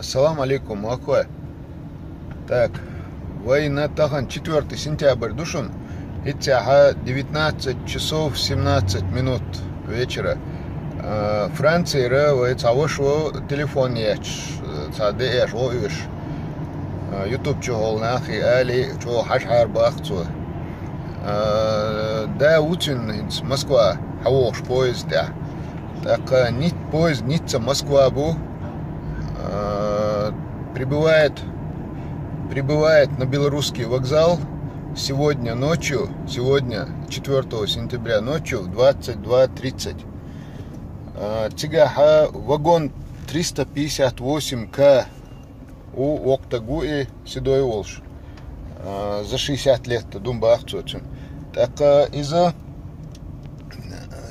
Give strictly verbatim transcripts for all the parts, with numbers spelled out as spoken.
Салам алейкум, Макве. Так, вайна тахан четвёртый сентябрь ду шуна. Итцяха девятнадцать часов семнадцать минут вечера. Францира вай цхьа ваша телефон ечаш, цхьа деэш вовш. Ютуб чу гӀолла нахи али чу хьажхьар бахцо. Да уцин хӀинца Москва хьавохуш поезд тӀехь. ТӀаккха Ни-, поезд Ницца-Москва бу. Прибывает, прибывает на Белорусский вокзал сегодня ночью, сегодня, четвёртого сентября ночью в двадцать два тридцать. Цигахьа вагон триста пятьдесят восемь К у воккха стаг ву и седой волуш. За шестьдесят лет ду бах цо цуьнан. ТӀаккха иза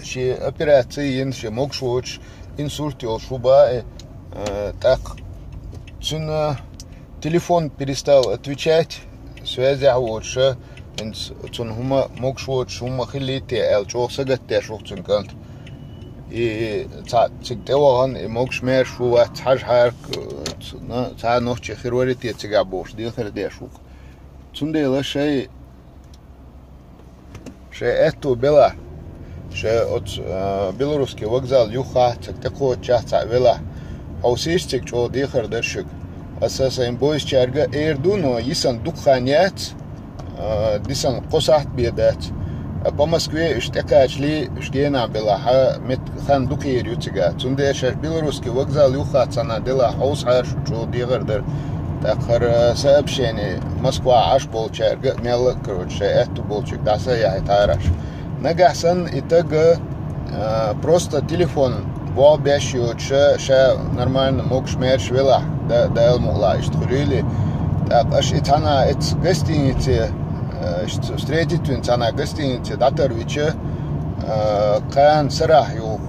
шен операци йина, шен могуш воцуш, инсульт йолуш ву бах и. ТӀаккха цуьнан телефон перестал отвечать, связехь воцуша, хӀинца цунна хӀума могуш воцуш хӀума хилийта аьлла, чӀогӀа сагатдеш ву цуьнан кӀант. И цхьа цига тӀевахана, и могуш маьрша ву вац хьажахьара, цхьа нохчи хир варий те цигахь бохуш, дехар деш ву. Цундела шайн, шайн аьтту белахь, шайн оцу Белорусский вокзал юххехь цига тӀекхоччехь цхьаъ велахь, хьовсийша цига чӀогӀа дехар дара шуьга. Аса сайн бойсачаьрга эр ду, но йисана дукха хан яц, дисана кхо сахьт бен дац. По Москве уьш тӀекхачале, уьш генахь белахь, мет хан дукхийр ю цигахь. Цундела шаьш Белорусский вокзал юххехь цхьана делахь хьовсахьара шу чӀогӀа дехар дара. ТӀаккха хӀара сообщение Москва Ӏаш болчаьрга а мелла а, короче, шайн аьтту болчуьнга дӀаса а яхьийтахьара аш. Нагахь санна и таг просто телефон болх беш йоцуша, ша нормально могуш маьрша велахь, да-, Дала мукъалахь иштта хуьлийла. ТӀаккха аша и цхьана эцца гостинице, иштта встретить вина цхьана гостинице дӀатарвича, кхана сарахь юха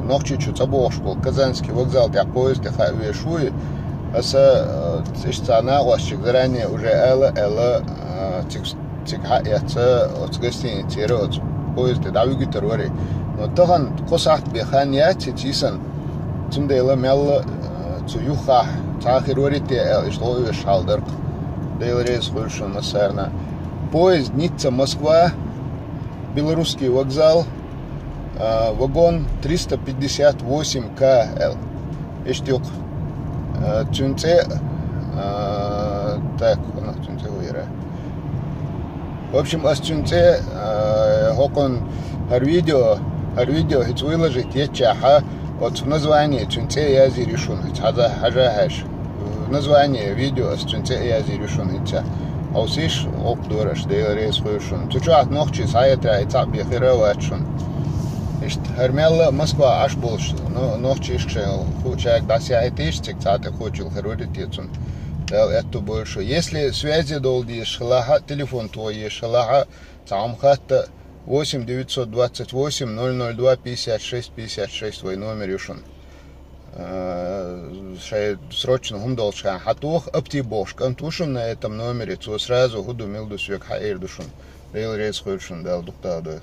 Нохчийчу цӀа бохуш болу Казанский вокзал тӀехь поезд тӀе хаа веш вуй. Аса иштта цхьа накъосташка заранее уже ала а аьлла, цига цига хьаэцна оцу гостиницера оцу поезде дӀавуьгуьйтур вара. Но тахана кхо сахьт бен хан яц хӀинца йисана. Цундела мелла а цу юххехь цхьа хир варий те аьлла, иштта гӀо оьшуш хьал дара-кх. Дела реза хуьлда шуна массарна. Поезд Ницца-Москва, Белорусский вокзал, вагон триста пятьдесят восемь К аьлла. Иштта ю-кх. Цуьнан цӀе, так, хӀунах цуьнан цӀе ву яра. В общем, ас цуьнан цӀе, хӀокхунна хӀара видео, хӀара видео хӀинца выложить еччехьа, оцу название цуьнан цӀе язйийр ю шуна, хӀинца хьажа-, хьажа хьаьжча. Название видео ас цуьнан цӀе язйийр ю шуна хӀинца. Хьовсийша, гӀуллакх дора аша, Дела реза хуьлда шуна. Цу чохь нохчий схьаэттарехь и цхьаъ бен хир а вац шуна. Иштта хӀара мелла а Москва Ӏаш болуш, но-, нохчашка шайн хуучаьрга дӀасаяхьийтийша цига цхьа тӀекхочийла хир варий те цунна. Дала аьтту бойла шу. Если связи долу дезаш хилахь а, телефон тоха езаш хилахь а, цхьа хӀума хатта, восемь девятьсот двадцать восемь ноль ноль два пятьдесят шесть пятьдесят шесть вай номер ю шуна. Шайн срочно хӀума долчу хенахь хьан тоха, Апти бохуш кӀант ву шуна на этом номере, цо сразу хӀун ду, мила ду соьга хьаэр ду шуна. Дела реза хуьлда шуна, Дала дукха даха дойла.